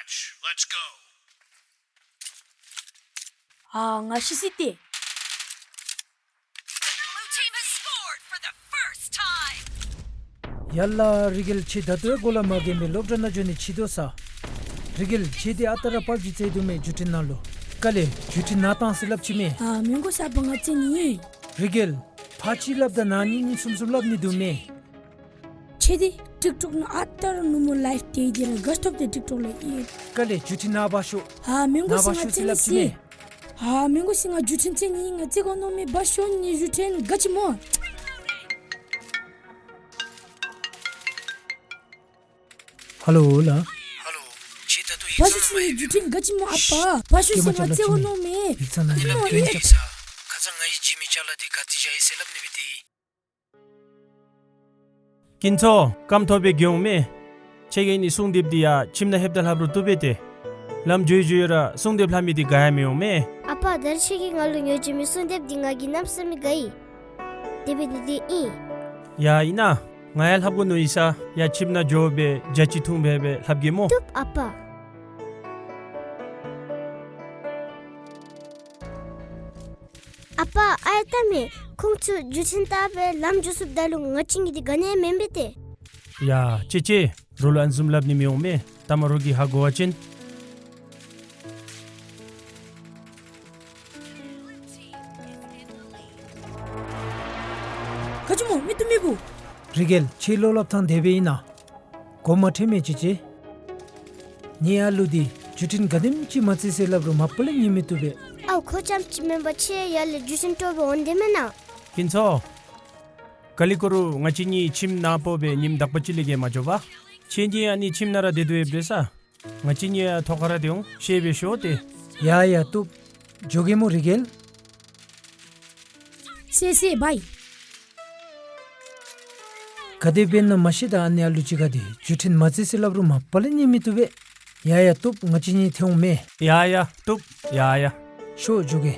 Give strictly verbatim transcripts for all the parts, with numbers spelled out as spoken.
Let's go. ཨ་ང་ཤི་སི་ཏེ། The blue team has scored for the first time. ཡ་ལ་རི་གེལ་ཁྱོད་ད་ལྟོ་ཡང་གོ་ལ་མ་གྱོན་པར་སློབ་གྲྭ་ནང་འགྱོ་ནི་ཅིག་དོ་ས། རི་གེལ་ཁྱོད་འདི་ཨ་རྟག་ར་པབ་ཇི་རྩེ་དོ་མས་བརྒྱུད་འཕྲིན་ནང་ལུ། ག་ལས་བརྒྱུད་འཕྲིན་ནང་བཏང་ཟེར་སླབ་ཅི་མས། ཨ་མི་དགོ་ས་པ་ང་རྩེ་ནི། རི་གེལ་ཕར་ཅིག་སླབ་ད་ནཱ་གཉིས་གཉིས་གསུམ་གསུམ་སླབ་ནི་འདུག་མས། ཁྱོད་འདི་ཊིཀ་ཊོཀ་ནང་ཨ་རྟག་ར་ནུབ་མོ་ལའིབ་དེ་འདི་ར་དགའ་ཐོབ་སྟེ་ཊིཀ་ཊོཀ་ལས་ཨིན། ག་ལས་བརྒྱུད་འཕྲིན་ནང་འབག་ཤོག། ཨ་མི་དགོ་ནཱ་ས་ང་འབག་ཤོག་རྩེ་ཟེར་ནི་སླབ་ཅི་སི། མས། ཨ་མི་དགོ་སི་ང་བརྒྱུད་འཕྲིན་རྩེ་ནི་ང་རྩེ་དགོ་མནོཝ་མེད། འབག་ཤོག་ནི་བརྒྱུད་འཕྲིན་ག་ཅི་སྨོ། ཧ་ལོ་ལགས། ཧ་ལོ། ཁྱོད་ད་ལྟོ་ཡིག་འབག་ཤོག་ཚང་ནང་མ་ཤེས་ནི་བརྒྱུད་འཕྲིན་ག་ཅི་སྨོ། ཨ་པ་འབག་ཤོག་ཟེར་ང་རྩེ་དགོ་མནོཝ་མེད། ཡིག་ཚང་ནང་ལས་ཨ་ནི་ལགས་ལགས་ལགས་ལགས། ཁ་ཙ་ང་གིས་བྱིན་མི་ཅ་ལ་འདི་ག་ཏེ་བཞག་ཡི་ཟེར་སླབ་ནི་སྦེ་སྟེ། ཀུན་འཚོ་རྐངམ་ཐོག་སྦེ་འགྱོ་འོང་མས། ཁྱོད་ཀྱིས་ནི་སྲུང་དེབ་འདི་ཡང་ཁྱིམ་ནང་ལྷོདཔ་ད་ལྷབ་རུང་བཏུབ་པས་ཏེ། ལམ་འགྱོ་འགྱོཝ་ར་སྲུང་དེབ་ལྷབ་མི་འདི་དགའ་ཡང་མི་འོང་མས། ཨ་པ་ད་རེས་ཁྱོད་ཀྱིས་ང་ལུ་ཉོ་བྱིན་མི་སྲུང་དེབ་འདི་ང་གིས་གནམ་མེད་ས་མེད་དགའ་ཡི། དེ་འབད་ནི་འདི་ཨིན། ཡ་ཨིན་ན། ང་ཡང་ལྷབ་དགོ་མནོ་ཡི་ས། ཡ་ཁྱིམ་ནང་འགྱོ་སྦེ་ཇ་ཅིག་འཐུང་སྦེ་སྦེ་ལྷབ་གེ་སྨོ། བཏུབ་ཨ་པ། ཨ་པ་ཨའི་ལྟ་མས། ཁོང་ཚུ་བརྒྱུད་འཕྲིན་བཏང་སྦེ་ལམ་འགྱོ་ཚུགསཔ་ད་ལུ་ང་བཅས་གཉིས་འདི་ག་ནི་ཡང་མེན་པས་ཏེ། ཡ་ཅི་ཅི། རོགས་ལུ་ཨ་ནི་བཟུམ་སླབ་ནི་མི་འོང་མས། ལྟ་མ་རོགས་ཀྱིས་ཧ་གོ་བ་ཅིན། ག་ཅི་སྨོ་མི་བཏུབ་མི་བུ། རི་གེལ་ཁྱོད་བློ་སླབ་ཐངས་དེ་སྦེ་ཨིན་ན། གོ་མ་ཐོས་མས་ཅི་ཅི། ངེའི་ཨ་ལུ་འདི་བརྒྱུད་འཕྲིན་ག་དེམ་ཅིག་མ་རྩེ་ཟེར་སླབ་རུང་མ་པ་ལས་ཉན་མི་བཏུབ་པས། ཨའོ་ཁོ་རྐྱངམ་ཅིག་མེན་པར་ཁྱོད་ཡར་ལས་བརྒྱུད་འཕྲིན་དཀྲོག་སྦེ་འོང་དེས་མེན་ན། ཀུན་འཚོ། ག་ལས་འགྱོ་རུང་ང་བཅས་གཉིས་ཁྱིམ་ནང་ཕོག་སྦེ་ཉིནམ་དག་པ་ཅིག་ལས་བརྒལ་མ་འགྱོ་བས། ཁྱོད་ཀྱིས་ཨ་ནི་ཁྱིམ་ནང་ར་སྡོད་སྡོདཔ་ཡོདཔ་འདྲས་ས། ང་བཅས་གཉིས་ཡང་ཐོག་ཁར་ར་སྡོད་འོང་། ཤེས་པས་ཤོག་ཏེ། ཡ་ཡ་བཏུབ། འགྱོ་གེ་སྨོ་རི་གེལ། སེ་སེ་བའི། ག་དེ་འབད་ན་མ་ཤེས། ད་ཨ་ནི་ཨ་ལུ་ཅིག་ག་འདི་བརྒྱུད་འཕྲིན་མ་རྩེ་ཟེར་སླབ་རུང་མ་པ་ལས་ཉན་མི་བཏུབ་པས། ཡ་ཡ་བཏུབ། ང་བཅས་གཉིས་ཐོན་འོང་མས། ཡ་ཡ་བཏུབ། ཡ་ཡ། ཤོག་འགྱོ་གེ།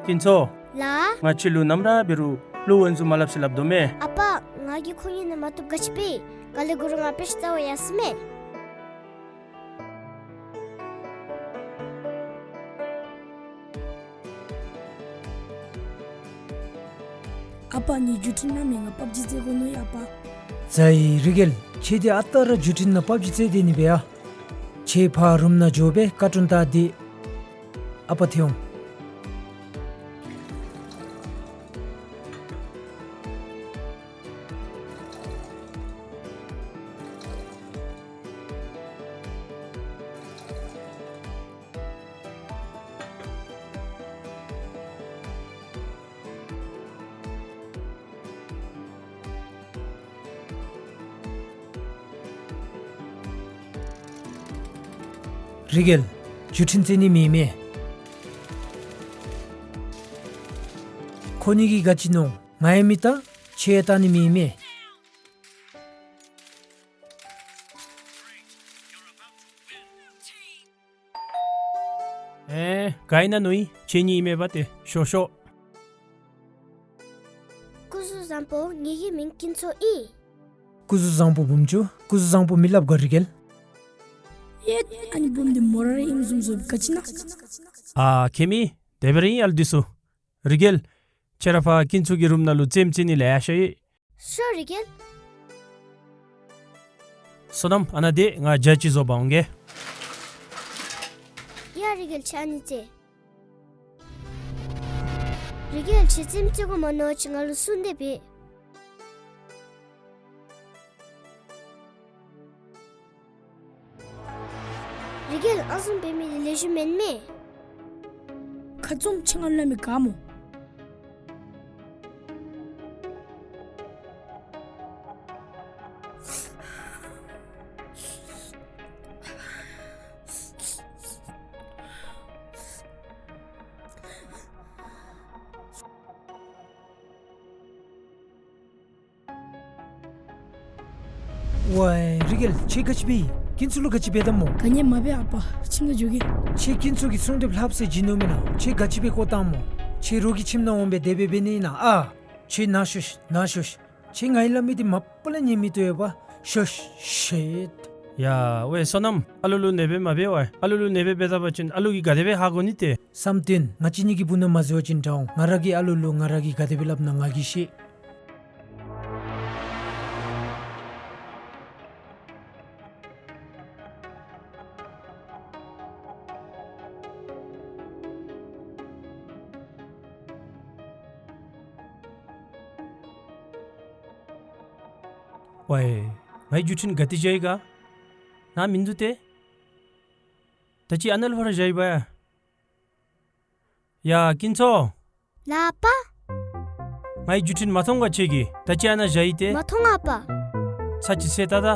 ཀུན་འཚོ། ལགས། ང་ཁྱོད་ལུ་ནམ་ར་འབད་རུང་བློ་འོན་ཚུ་མ་སླབ་ཟེར་སླབ་དོ་མས། ཨ་པ་ང་གིས་ཁོ་གཉིས་ནང་མ་བཏུབ་ག་ཅི་འབད། ག་ལས་འགྱོ་རུང་ང་དཔེ་ཆ་ལྟ་བར་ཡར་སོང་མས། ཨ་པ་ངེའི་བརྒྱུད་འཕྲིན་ནང་མེན། ང་པབ་ཇི་རྩེ་དགོ་མནོ་ཡི་ཨ་པ། ཛའི་རི་གེལ་ཁྱོད་འདི་ཨ་རྟག་ར་བརྒྱུད་འཕྲིན་ནང་པབ་ཇི་རྩེ་སྡོད་ནི་སྦེ་ཡ། ཁྱོད་ཕར་རུམ་ནང་འགྱོ་སྦེ་ཀར་ཊུན་བལྟ་སྟེ། ཨ་པ་ཐོན་འོང་། རི་གེལ་བརྒྱུད་འཕྲིན་རྩེ་ནི་མེད་མས། ཁོ་གཉིས་ཀྱིས་ག་ཅི་མནོ། ང་ཡང་མི་བལྟ། ཁྱོད་ཡང་བལྟ་ནི་མེད་མས། ཨེ་ག་ཨིན་ན་ནོ་ཡི། ཁྱེད་གཉིས་ཨིན་མས་པ་ཏེ། ཤོག་ཤོག། སྐུ་གཟུགས་བཟང་པོ། ངེའི་མིང་ཀུན་འཚོ་ཨིན། སྐུ་གཟུགས་བཟང་པོ་བུམོ་ཆུང་། སྐུ་གཟུགས་བཟང་པོ་མི་སླབ་ག་རི་གེལ། ཡེ་ཨ་ནི་བུམོ་འདི་མོ་ར་ར་ཨིནམ་བཟུམ་བཟོ་ག་ཅི་ན། ཨ་ཁྱེད་མི་དེ་སྦེ་ར་ཨིན་ཨ་ལུ་འདི་ཚུ། རི་གེལ། ཁྱོད་ར་ཕར་ཀུན་འཚོ་གི་རུམ་ནང་ལུ་རྩེདམོ་རྩེ་ནི་ལེ་ཤ་ཡོད། ཤོག་རི་གེལ། བསོད་ནམས་ཨ་ནཱ་སྡོད། ང་ཇ་ཅིག་བཟོ་འབག་འོང་གེ། ཡ་རི་གེལ་ཁྱོད་ཨ་ནི་རྩེ། རི་གེལ་ཁྱོད་རྩེདམོ་རྩེ་དགོ་མ་མནོ་ཅི། ང་ལུ་སྲུང་དེབ་ཡོད། རི་གེལ་ཨ་བཟུམ་འབད་མི་འདི་ལེགས་ཤོམ་མེན་མས། ཁ་བཙུམ་ཅིག་ང་ལུ་སླབ་མི་དགའ་སྨོ། ཝའི་རི་གེལ་ཁྱོད་ག་ཅི་འབད་ཡི། ཀུན་འཚོ་ལུ་ག་ཅི་འབད་དམ་སྨོ། ག་ནི་ཡང་མ་འབད་ཨ་པ། ཁྱིམ་ནང་འགྱོ་གེ། ཁྱོད་ཀུན་འཚོ་གིས་སྲུང་དེབ་ལྷབ་ཟེར་བྱིན་ནུག་མེན་ན། ཁྱོད་ག་ཅི་འབད་བཀོ་བཏངམ་སྨོ། ཁྱོད་རོགས་ཀྱི་ཁྱིམ་ནང་འོང་སྦེ་དེ་སྦེ་འབད་ནི་ཨིན་ན་ཨ། ཁྱོད་ན་ཤོས་ན་ཤོས། ཁྱོད་ང་གིས་སླབ་མི་འདི་མ་པ་ལས་ཉན་མི་བཏུབ་པས། ཤོས་ཤོས། ཡ་ཝའེ་བསོད་ནམས། ཨ་ལུ་ལུ་ནེ་སྦེ་མ་འབད་བ། ཨ་ལུ་ལུ་ནེ་སྦེ་འབད་ད་པ་ཅིན་ཨ་ལུ་གིས་ག་དེ་སྦེ་ཧ་གོ་ནི་ཏེ། བསམ་གཏན། ང་བཅས་གཉིས་ཀྱིས་བུ་ནོར་མ་བཟོ་བ་ཅིན་འདྲཝ་འོང་། ང་ར་གིས་ཨ་ལུ་ལུ་ང་ར་གིས་ག་དེ་སྦེ་སླབ་ན་ང་གིས་ཤེས། ཝའེ། ངེའི་བརྒྱུད་འཕྲིན་ག་ཏེ་བཞག་ཡི་ག། ནཱ་མིན་འདུག་ཏེ། ད་ཅི་ཨ་ནཱ་ལུ་ཕར་བཞག་ཡི་བ་ཡ། ཡ་ཀིན་ཚོ། ལགས་པ། ངེའི་བརྒྱུད་འཕྲིན་མ་མཐོང་ག་ཁྱོད་ཀྱིས། ད་ཅི་ཨ་ནཱ་བཞག་ཡི་ཏེ། མ་མཐོང་ཨ་པ། ཚར་ཅིག་སེལ་ད་ད།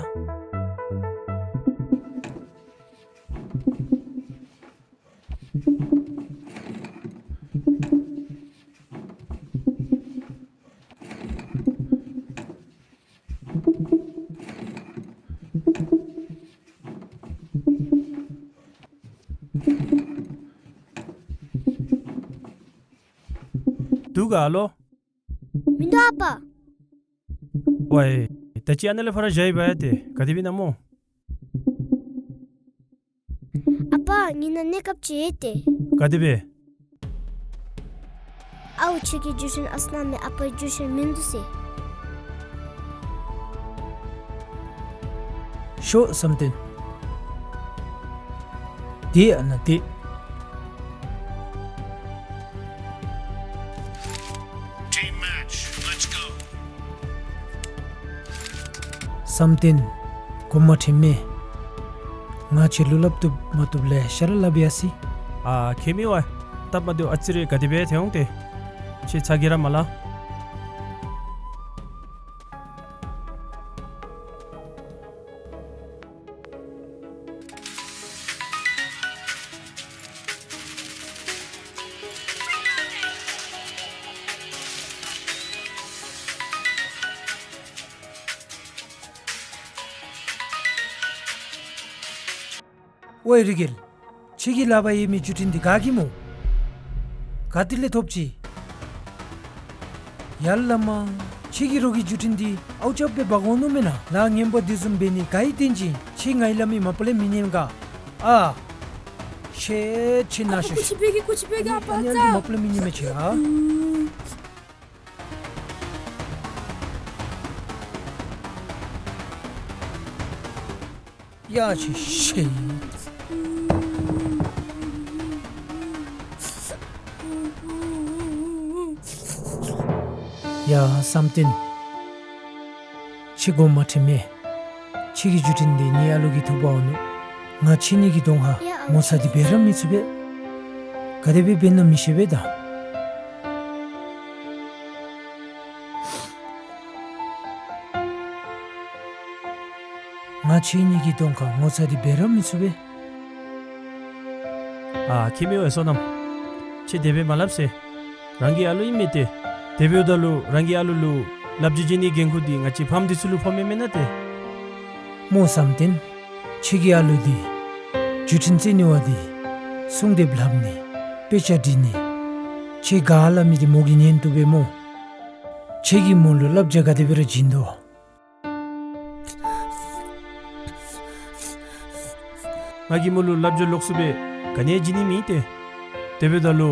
འདུག་ག་ཨ་ལོ། མིན་འདུག་ཨ་པ། ཝའེ། ད་ཅི་ཨ་ནཱ་ལས་ཕར་བཞག་ཡི་བ་ཡ་ཏེ། ག་དེ་སྦེ་ཨིན་ན་སྨོ། ཨ་པ་ངེའི་ནང་གནས་སྐབས་ཅིག་ཡོད་ཏེ། ག་དེ་སྦེ། ཨའུ་ཁྱོད་ཀྱི་བརྒྱུད་འཕྲིན་ཨ་ཙི་ནང་མེད། ཨ་པའི་བརྒྱུད་འཕྲིན་མིན་འདུག་ཟེར། ཤོག་བསམ་གཏན། ཏེ་ཨ་ནཱ་ཏེ། Team match, let's go. བསམ་གཏན། གོ་མ་ཁྲེལ་མས། ང་ཁྱོད་ལུ་སླབ་བཏུབ་མ་བཏུབ་ལེ་ཤ་ར་སླབ་ཡར་སོ་ཡི། ཨ་ཁྱད་མེད་བ། སྟབས་མ་བདེཝ་ཨ་ཙི་རེ་ག་དེ་སྦེ་ཐལ་འོང་ཏེ། ཁྱོད་ཚ་གྱང་ར་མ་ལང་། ཝའེ་རི་གེལ། ཁྱོད་ཀྱི་ལག་པར་ཡོད་མི་བརྒྱུད་འཕྲིན་འདི་ག་གི་སྨོ། ག་ཏེ་ལས་ཐོབ་ཅི། ཡ་ལ་མ། ཁྱོད་ཀྱི་རོགས་ཀྱི་བརྒྱུད་འཕྲིན་འདི་ཨའུ་ཅག་སྦེ་འབག་འོང་ནུག་མེན་ན། ལཱ་ངན་པ་འདི་བཟུམ་འབད་ནི་ག་ཡི་རྟེན་ཅིག། ཁྱོད་ངེའི་སླབ་མི་མ་པ་ལས་མི་ཉན་ག། ཨ་ཁྱོད་ན་ཤོས་ཤོས། ཁྱོད་ཀྱིས་མ་པ་ལས་མི་ཉན་མས་ཁྱོད་ཨ། ཡ་ཁྱོད་ཤེས། ཡ་བསམ་གཏན། ཁྱོད་གོ་མ་ཁྲེལ་མས། ཁྱོད་ཀྱི་བརྒྱུད་འཕྲིན་འདི་ངེའི་ཨ་ལུ་གིས་ཐུག་འབག་འོང་ནུག། ང་ཁྱོད་གཉིས་ཀྱི་གདོང་ཁར་ངོ་ཚ་འདི་འབད་ར་མི་ཚུགས་པས། ག་དེ་སྦེ་འབད་ན་མི་ཤེས་པས་ད། ང་ཁྱོད་གཉིས་ཀྱི་གདོང་ཁར་ངོ་ཚ་འདི་འབད་ར་མི་ཚུགས་པས། ཨ་ཁྱད་མེད་བ་བསོད་ནམས། ཁྱོད་དེ་སྦེ་མ་སླབ་ཟེར། རང་གི་ཨ་ལུ་ཨིན་མས་ཏེ། དེ་འབདཝ་ད་ལུ་རང་གི་ཨ་ལུ་ལུ་བསླབ་བྱ་བྱིན་ནིའི་འགན་ཁུར་འདི་ང་བཅས་ཕམ་འདི་ཚུ་ལུ་ཕོགཔ་མེན་ན་ཏེ། སྨོ་བསམ་གཏན། ཁྱོད་ཀྱི་ཨ་ལུ་འདི་བརྒྱུད་འཕྲིན་བཙལ་ནི་བ་འདི་གསུང་དེབ་ལྷབ་ནི་དཔེ་ཆ་འབྲི་ནི་ཁྱོད་ག་སླབ་མི་འདི་མོ་གིས་ཉན་བཏུབ་པས་སྨོ། ཁྱོད་ཀྱིས་མོ་ལུ་བསླབ་བྱ་ག་དེ་སྦེ་ར་བྱིན་དོ། ང་གིས་མོ་ལུ་བསླབ་བྱ་ལོགས་སུ་སྦེ་ག་ནི་ཡང་བྱིན་ནི་མེད་ཏེ། དེ་འབདཝ་ད་ལུ་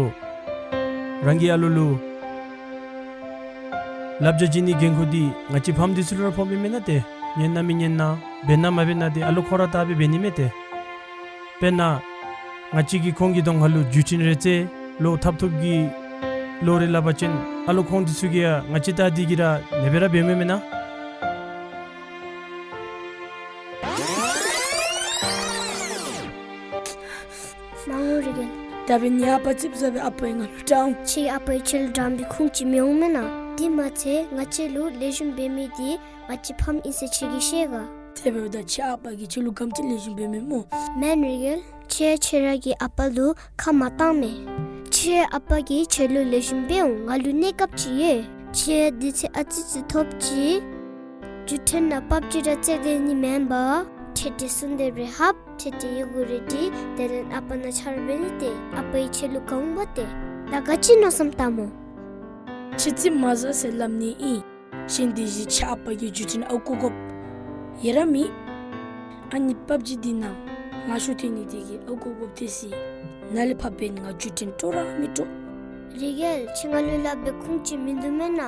རང་གི་ཨ་ལུ་ལུ་བསླབ་བྱ་བྱིན་ནིའི་འགན་ཁུར་འདི་ང་བཅས་ཕམ་འདི་ཚུ་ལུ་ར་ཕོགཔ་མེན་ན་ཏེ། ཉན་ན་མི་ཉན་ན་འབད་ན་མ་འབད་ན་འདི་ཨ་ལོ་ཁོ་ར་བལྟ་སྦེ་འབད་ནི་མས་ཏེ། དཔེར་ན་ང་བཅས་ཀྱིས་ཁོང་གི་གདོང་ཁ་ལུ་བརྒྱུད་འཕྲིན་རེ་བཙལ་ལོ་འཐབ་འཐབ་ཀྱི་ལོ་རེ་སླབ་པ་ཅིན་ཨ་ལོ་ཁོང་འདི་ཚུ་གིས་ཡང་ང་བཅས་བལྟ་སྟེ་གིས་ར་ཨ་ནེ་སྦེ་ར་འབདཝ་མེན་ན། མ་འོང་རི་གེལ། ད་འབདན་ངེའི་ཨ་པ་ཙིགཔ་ཟ་སྦེ་ཨ་པ་ཡང་ང་ལུ་དྲག་འོང་། ཁྱོད་ཨ་པ་ཡང་ཁྱོད་ལུ་དྲག་མི་ཁུངས་ཅིག་མི་འོང་མེན་ན། དེ་མ་ཚད་ང་བཅས་ལུ་ལེགས་ཤོམ་འབད་མི་འདི་ང་བཅས་ཕམ་ཨིན་ཟེར་ཁྱོད་ཀྱིས་ཤེས་ག། དེ་འབདཝ་ད་ཁྱོད་ཨ་པ་གིས་ཁྱོད་ལུ་ག་དེམ་ཅིག་ལེགས་ཤོམ་འབད་མི་སྨོ། མེན་རི་གེལ། ཁྱོད་ཁྱོད་ར་གི་ཨ་པ་ལུ་ཁ་མ་བཏང་མས། ཁྱོད་ཨ་པ་གིས་ཁྱོད་ལུ་ལེགས་ཤོམ་འབད་འོང་། ང་ལུ་གནས་སྐབས་ཅིག་ཡོད། ཁྱོད་དུས་ཚོད་ཨ་ཙི་ཙི་ཐོབ་ཅི། བརྒྱུད་འཕྲིན་ནང་པབ་ཇི་ར་རྩེད་དེ་ནི་མེན་པར་ཁྲིད་དེ་གསུང་དེབ་རེ་ལྷབ། ཁྲིད་དེ་ཡི་གུ་རེ་འབྲི། དེ་ལས་ཨ་པ་ནང་ཆ་རོགས་འབད་ནི་ཏེ། ཨ་པ་ཡང་ཁྱོད་ལུ་དགའ་འོང་པ་ཏེ། ད་ག་ཅི་མནོ་བསམ་བཏང་སྨོ། ཁྱོད་ཅིག་མ་བཟའ་ཟེར་སླབ་ནི་ཨིན། གཞན་དེ་བཞིན་ཁྱོད་ཨ་པ་གི་བརྒྱུད་འཕྲིན་ཨརཝ་བཀོ་དགོཔ་ཡང་ར་མེད། ཨ་ནི་པབ་ཇི་འདི་ནང་ལཱ་ཤོར་ཐོན་ནི་དེ་གིས་ཨརཝ་བཀོ་དགོཔ་ཐལ་ཟེར། ནཱ་ལས་ཕར་འབདན་ང་བརྒྱུད་འཕྲིན་སྤྲོ་ར་མི་སྤྲོ། རི་རྒྱལ་ཁྱོད་ང་ལུ་སླབ་པའི་ཁུངས་ཅིག་མིན་འདུག་མེན་ན།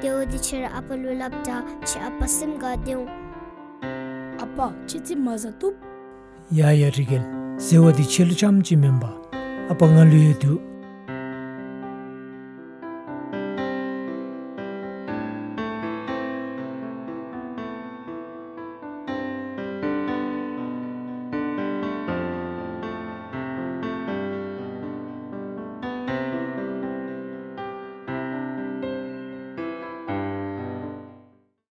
དེ་འབདཝ་ད་ཁྱོད་ར་ཨ་པ་ལུ་སླབ་ད་ཁྱོད་ཨ་པ་སེམས་དགའ་སྟེ་འོང་། ཨ་པ་ཁྱོད་ཅིག་མ་བཟའ་བཏུབ། ཡ་ཡ་རི་རྒྱལ་ཟེར་བ་འདི་ཁྱོད་ལུ་རྐྱངམ་ཅིག་མེན་པར་ཨ་པ་ང་ལུ་ཡང་འདུག།